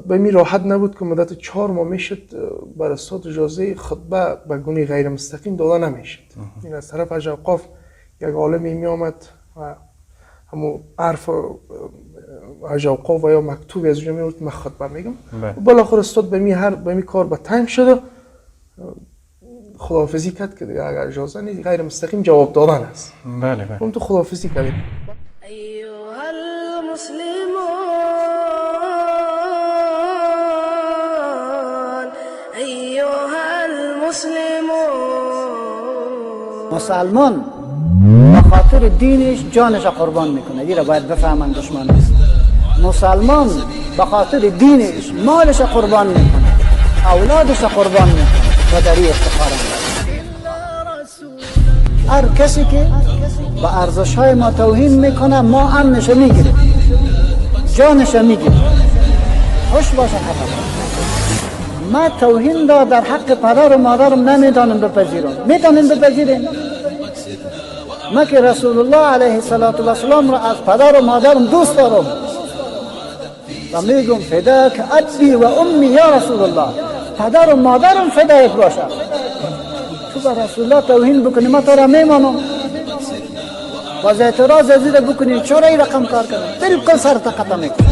به می راحت نبود که مدت 4 ماه میشد بر استاد اجازه خطبه به گونه غیر مستقیم داده نمیشد. این از طرف حج اوقاف یک عالمی می آمد و همو حرف حج اوقاف و یا مکتوب از اونجا می آورد، من خطبه میگم. بالاخره استاد به می کار به تنگ شد، خداحافظی کرد که دیگه اگر اجازه نیست غیر مستقیم جواب دادن است. بله بله. اون تو خداحافظی کردیم. أيها المسلمون أيها المسلمون. مسلمان به خاطر دینش جانش قربان میکنه. این را باید بفهمن دشمن است. مسلمان به خاطر دینش مالش قربان میکنه، اولادش قربان میکنه و در این افتخار هم. هر کسی که به ارزش های ما توهین میکنه، ما امنش میگیریم، جانش میگیریم. خوش باشه حق. ما توهین را در حق پدر و مادرم نمیتونم بپذیرم. میتونیم بپذیریم؟ ما که رسول الله علیه السلام را از پدر و مادرم دوست دارم و میگم فداک ابی و امی یا رسول الله، پدر و مادرم فدایت باشه. تو به رسول الله توهین بکنی، ما تو را میمانم. باز اعتراض از بکنی، چرا این رقم کار کنم، بالکل سر قطع میکنم.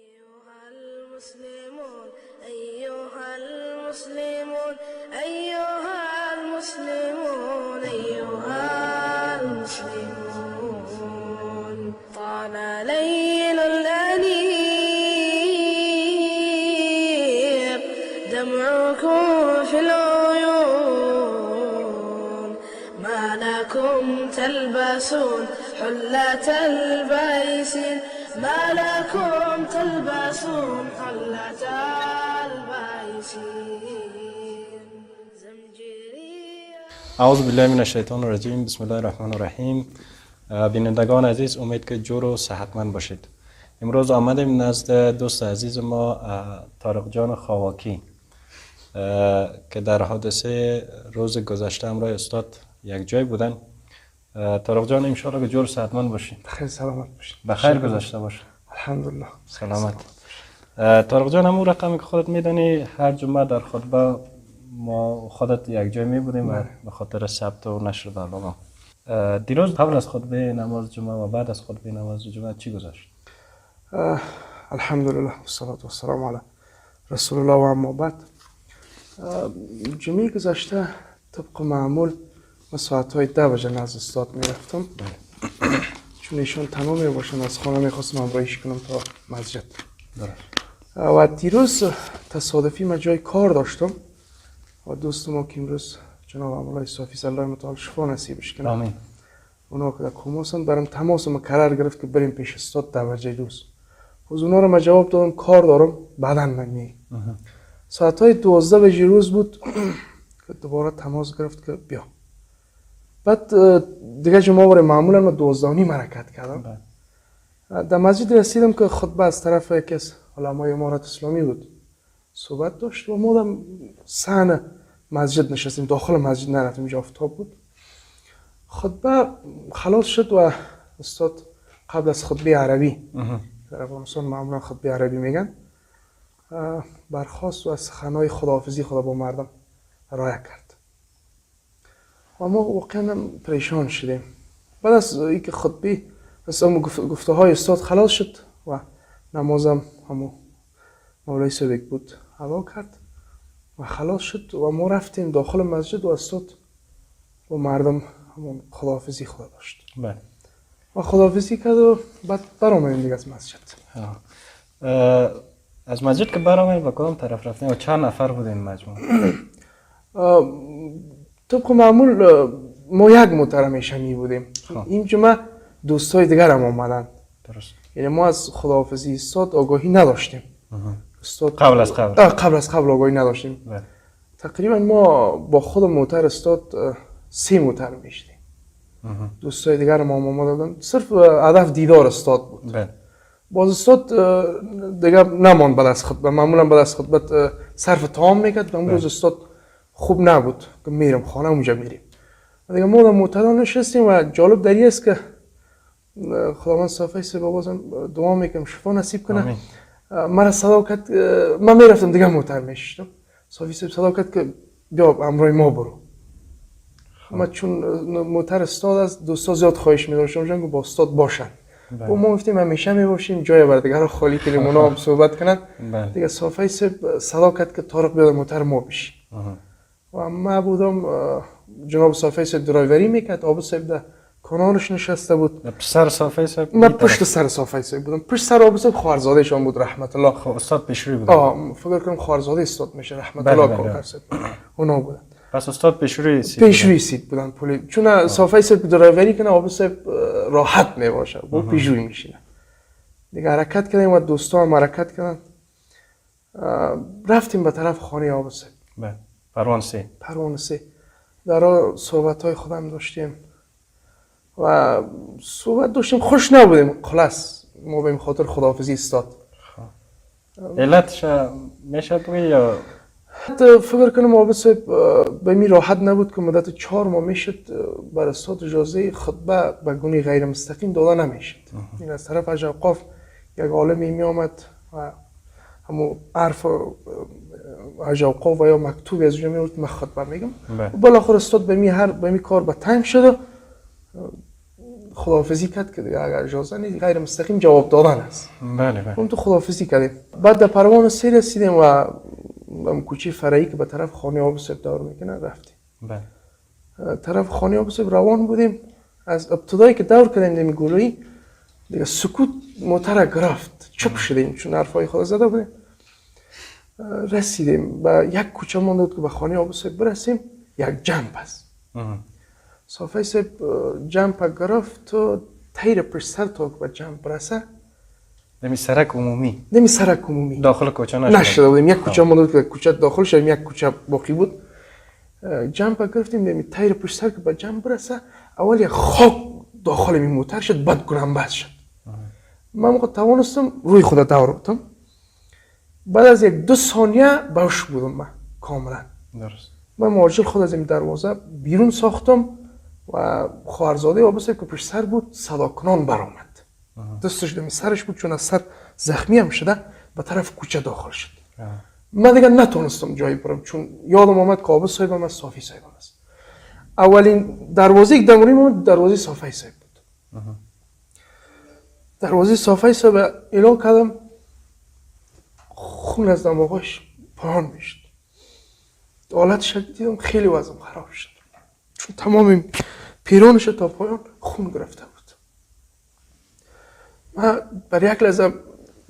أيها المسلمون أيها المسلمون أيها المسلمون أيها المسلمون. طال ليل الأنيق دمعكم في العيون، ما لكم تلبسون حلة البيس، ما لكم تلبسون حلة البيس زمجري. اعوذ بالله من الشیطان الرجیم، بسم الله الرحمن الرحیم. بینندگان عزیز، امید که جور و صحتمند باشید. امروز آمدیم نزد دوست عزیز ما طارق جان خواکی که در حادثه روز گذشته همراه استاد یک جای بودن. طارق جان، انشاءالله که جور و صحتمند باشید. خیلی سلامت باشید. بخیر گذشته باشه. الحمدلله. سلامت. طارق جان، همون رقمی که خودت میدانی، هر جمعه در خطبه ما خودت یک جای می بودیم و به خاطر ثبت و نشر برنامه. دیروز قبل از خطبه نماز جمعه و بعد از خطبه نماز جمعه چی گذشت؟ الحمدلله والصلاة والسلام علی رسول الله و اما بعد. جمعه گذشته طبق معمول ما ساعت های 10 بجه نزد استاد میرفتم، چون ایشان تنها می باشن، از خانه میخواستم همراهیش کنم تا مسجد. و دیروز تصادفی من جای کار داشتم و دوست ما که امروز جناب امرالله صافی الله متعال شفا نصیبش کنه، آمین. اونا که در کوماسن، برام تماس مکرر گرفت که بریم پیش استاد 10 بجه روز. باز اونا رو من جواب دادم کار دارم، بعدا من می. ساعت های 12 بجه روز بود که دوباره تماس گرفت که بیا. بعد دیگه جمعه باره معمولا من 12:30 حرکت کردم. در مسجد رسیدم که خطبه از طرف یکی از علمای امارت اسلامی بود، صحبت داشت و ما در صحن مسجد نشستیم، داخل مسجد نرفتیم، اینجا آفتاب بود. خطبه خلاص شد و استاد قبل از خطبه عربی، در افغانستان معمولا خطبه عربی میگن، برخاست و از سخنهای خداحافظی خدا با مردم ارائه کرد و ما واقعا هم پریشان شدیم. بعد از اینکه خطبه از همون گفته های استاد خلاص شد و نمازم همون مولوی صاحب بود ادا کرد و خلاص شد و ما رفتیم داخل مسجد و استاد با مردم همون خداحافظی خدا داشت و خداحافظی کرد و بعد برآمدیم دیگه از مسجد. از مسجد که برآمدیم، به کدام طرف رفتیم و چند نفر بودیم مجموع؟ طبق معمول ما یک موتر همیشه می بودیم. این جمعه دوستای دیگر هم آمدن. یعنی ما از خداحافظی استاد آگاهی نداشتیم. استاد قبل از قبل. قبل از قبل آگاهی نداشتیم. تقریبا ما با خود موتر استاد سه موتر میشدیم. دوستای دیگر ما هم آمده بودن، صرف هدف دیدار استاد بود. باز استاد دیگه نماند بعد از خطبه. معمولا بعد از خطبه صرف طعام میکرد و امروز استاد خوب نبود که میرم خانه، اونجا میریم. و دیگه ما در موتر نشستیم و جالب در این است که خداوند صافی صاحب بازم دعا میکنم شفا نصیب کنه. آمین. مرا صدا کرد، من میرفتم دیگه موتر میشتم. صافی صاحب صدا کرد که بیا همراه ما برو. ما چون موتر استاد است، دوستا زیاد خواهش می‌داشتم جان که با استاد باشن. و ما گفتیم همیشه میباشیم، جای بر دیگه رو خالی کنیم، اونا هم صحبت کنن. دیگه صافی صاحب صدا کرد که طارق بیاد موتر ما بشی. و ما بودم، جناب صافی صاحب درایوری میکرد، آب صاحب در کنارش نشسته بود. سر صافی صاحب؟ من پشت سر صافی صاحب بودم. پشت سر آب صاحب خواهرزاده شان بود رحمت الله. خب استاد پیشروی بود. فکر کنم خواهرزاده استاد میشه رحمت الله کاکر صاحب. اونا بودن. پس استاد پیشروی سید پیشروی سید بودن پولی، چون صافی صاحب درایوری کنه آب صاحب راحت میباشه، با پیشروی میشینه. دیگه حرکت کردیم و دوستا هم حرکت کردن، رفتیم به طرف خانه آب صاحب. بله، پروان سه. پروان سه. در صحبت های خودم داشتیم و صحبت داشتیم، خوش نبودیم خلاص. ما به این خاطر خداحافظی استاد. علتش میشه بگی یا؟ فکر کنم آب صاحب به می راحت نبود که مدت 4 ماه میشد بر استاد اجازه خطبه به گونه غیر مستقیم داده نمیشد. این از طرف حج اوقاف یک عالمی می آمد و همو حرف حج اوقاف و یا مکتوب از اونجا می آورد، من خطبه میگم. بالاخره استاد به می هر به می کار به تنگ شد، خداحافظی کرد که دیگه اگر اجازه نیست غیر مستقیم جواب دادن است. بله بله. اون تو خداحافظی کردیم. بعد در پروان سه رسیدیم و کوچه فرعی که به طرف خانه آب صاحب دار میکنه رفتیم. بله. طرف خانه آب صاحب روان بودیم. از ابتدایی که دور کردیم دمی گلویی دیگه سکوت موتر گرفت، چپ شدیم چون حرفای خود زده بودیم. رسیدیم به یک کوچه مانده بود که به خانه آب صاحب برسیم، یک جنب است. صافی صاحب جنب گرفت و تیر پشت سر تا به جنب برسه. دمی سرک عمومی. دمی سرک عمومی. داخل کوچه نشده بودیم، یک کوچه مانده بود که کوچه داخل شدیم، یک کوچه باقی بود. جنب گرفتیم، دمی تیر پشت سر که به جنب برسه، اول یک خاک داخل می موتر شد، بعد گنبد شد. من موقع توانستم روی خود دور بودم. بعد از 1-2 ثانیه باش بودم من کاملا. درست. من معجل خود از این دروازه بیرون ساختم و خواهرزاده آب صاحب که پشت سر بود صدا کنان برآمد. دستش دمی سرش بود چون از سر زخمی هم شده، به طرف کوچه داخل شد. من دیگه نتونستم جایی برم چون یادم آمد که آب صاحب است، صافی صاحب است. اولین دروازه که دموری آمد دروازه صافی صاحب بود. دروازه صافی صاحب اعلام کردم، خون از دماغش پایان میشد. حالتش دیدم خیلی وضعم خراب شد چون تمام پیرانش تا پایان خون گرفته بود. من بر یک لحظه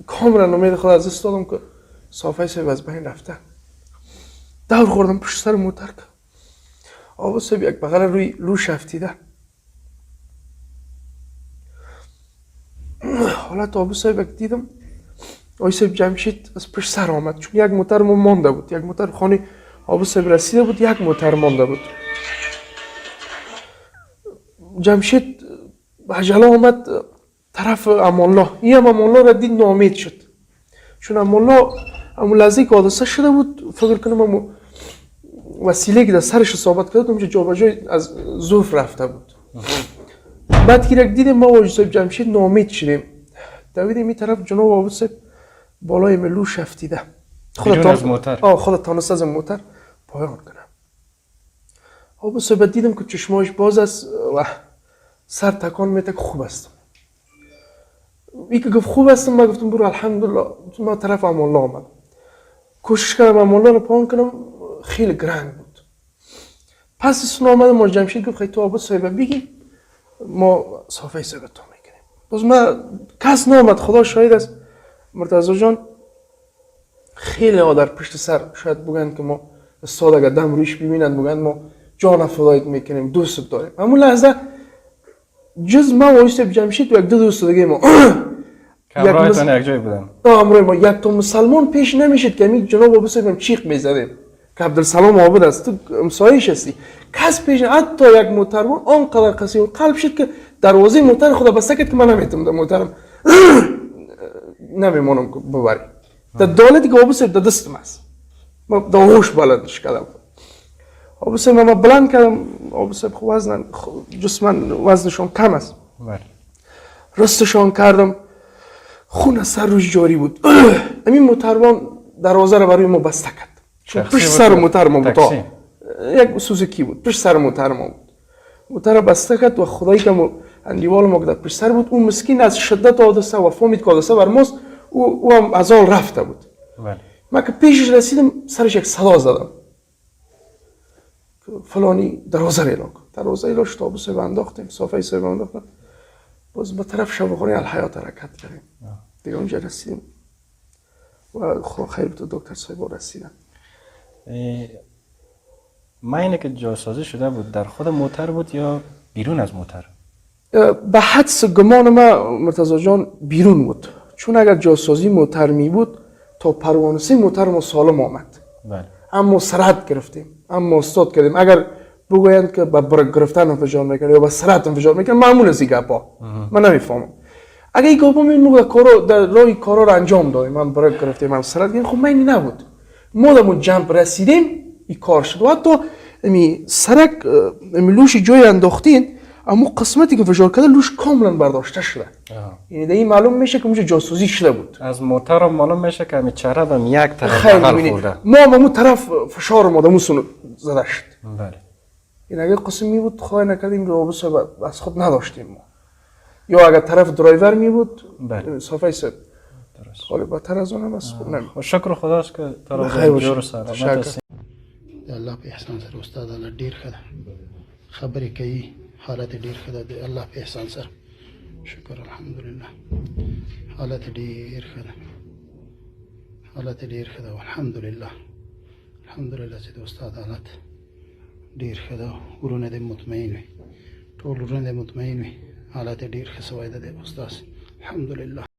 کاملا امید خود از دست دادم که صافی صاحب از بین رفته. دور خوردم پشت سر موتر که آب صاحب یک بغل روی لوش افتیده. حالت آب صاحب یک دیدم، آی صاحب جمشید از پشت سر آمد چون یک موتر ما مانده بود، یک موتر خانه آب صاحب رسیده بود، یک موتر مانده بود. جمشید عجله آمد طرف امان الله. این هم امان الله را دید ناامید شد چون امان الله همون لحظه که حادثه شده بود فکر کنم همون وسیله که در سرش اصابت کرده اونجا جابجا از ظروف رفته بود. بعد که یک دیدیم ما واجد صاحب جمشید ناامید شدیم، دویدیم این طرف جناب آب صاحب بالای ملوش افتیده. خود از موتر. خود تانست از موتر پایان کنم. آب صاحب دیدم که چشماش باز است و سر تکان میده که خوب است. ای که گفت خوب هستم، من گفتم برو الحمدلله. ما طرف امان الله آمد. کوشش کردم امان الله رو پایان کنم، خیلی گران بود. پس سن آمدم ما جمشید گفت خیلی تو آب صاحب بگی ما صافی صاحب تو میکنیم. باز ما کس نامد، خدا شاهد است مرتضی جان خیلی ها در پشت سر شاید بگن که ما استاد اگر دم رویش ببینند بگن ما جان فدایت میکنیم، دوست داریم. همون لحظه جز ما و یوسف جمشید و یک دو دوست دیگه ما همراهتان یک جای بودن. همراه ما یک تا مسلمان پیش نمیشد که می جناب ابو صاحب چیق میزدیم که عبدالسلام عابد است، تو همسایه‌اش هستی. کس پیش حتی یک موتربان آنقدر قسی قلب شد که دروازه موتر خدا بسته کرد که من نمیتونم در موترم نمیمانم که ببری. در دولتی که ابو صاحب در دستم است، ما داوش بلندش کردم. ابو صاحب ما بلند کردم، ابو صاحب خب وزن جسما وزنشون کم است. راستشان کردم، خون از سر روش جاری بود. همین موتروان دروازه رو برای ما بسته کرد، چون پشت سر موتر ما بود، یک سوزوکی بود، پشت سر موتر ما بود. موتر بسته کرد و خدایی که اندیوال ما که در پشت سر بود، اون مسکین از شدت حادثه و فهمید که حادثه بر ماست، او هم از آن رفته بود. بله. من که پیشش رسیدم سرش یک صدا زدم فلانی دروازه را اعلان کن. دروازه اعلان شد، تابوس رو انداختیم، صافه صاحب انداختم، باز به طرف شفاخانه الحیات حرکت کردیم دیگه. اونجا رسیدیم و خدا خیر بود، دکتر صاحب رسیدن. ماینه که جاسازی شده بود در خود موتر بود یا بیرون از موتر؟ به حدس گمان ما مرتضی جان بیرون بود، چون اگر جاسازی موتر می بود تا پروانسی موتر ما سالم آمد. بله. اما سرعت گرفتیم، اما استاد کردیم. اگر بگویند که با برق گرفتن انفجار میکنه یا با سرعت انفجار میکنه، معمول از این گپا من نمیفهمم. اگر این گپا می کارو در راه کارا رو انجام دادیم، من برق گرفتیم، من سرعت گرفتیم، خب من نبود. ما در جنب رسیدیم این کار شد و حتی امی سرک امی لوش جای انداختین، اما قسمتی که فشار کرده لوش کاملا برداشته شده. یعنی در این معلوم میشه که اونجا جاسوسی شده بود. از موتر معلوم میشه که امی چهره هم یک طرف بغل خورده. ما هم اون طرف فشار ما در زده شد. بله. این اگه قسم می بود خدای نکردیم رابطه از خود نداشتیم ما. یا اگر طرف درایور می بود، بله، صافی سد. درست. خالی بدتر از اونم از خود نمی. شکر خداست که طرف جور سلامت هستیم. د الله په احسان سره استاد الله ډیر ښه ده، خبرې کوي، حالت ډیر ښه ده، د الله په احسان سره شکر الحمدلله، حالت ډیر ښه ده، حالت ډیر ښه ده الحمدلله، الحمدلله چې د استاد حالت ډیر ښه ده، ورونه دې مطمئن وي، ټول ورونه دې مطمئن وي، حالت ډیر ښه سوی ده د استاد الحمدلله.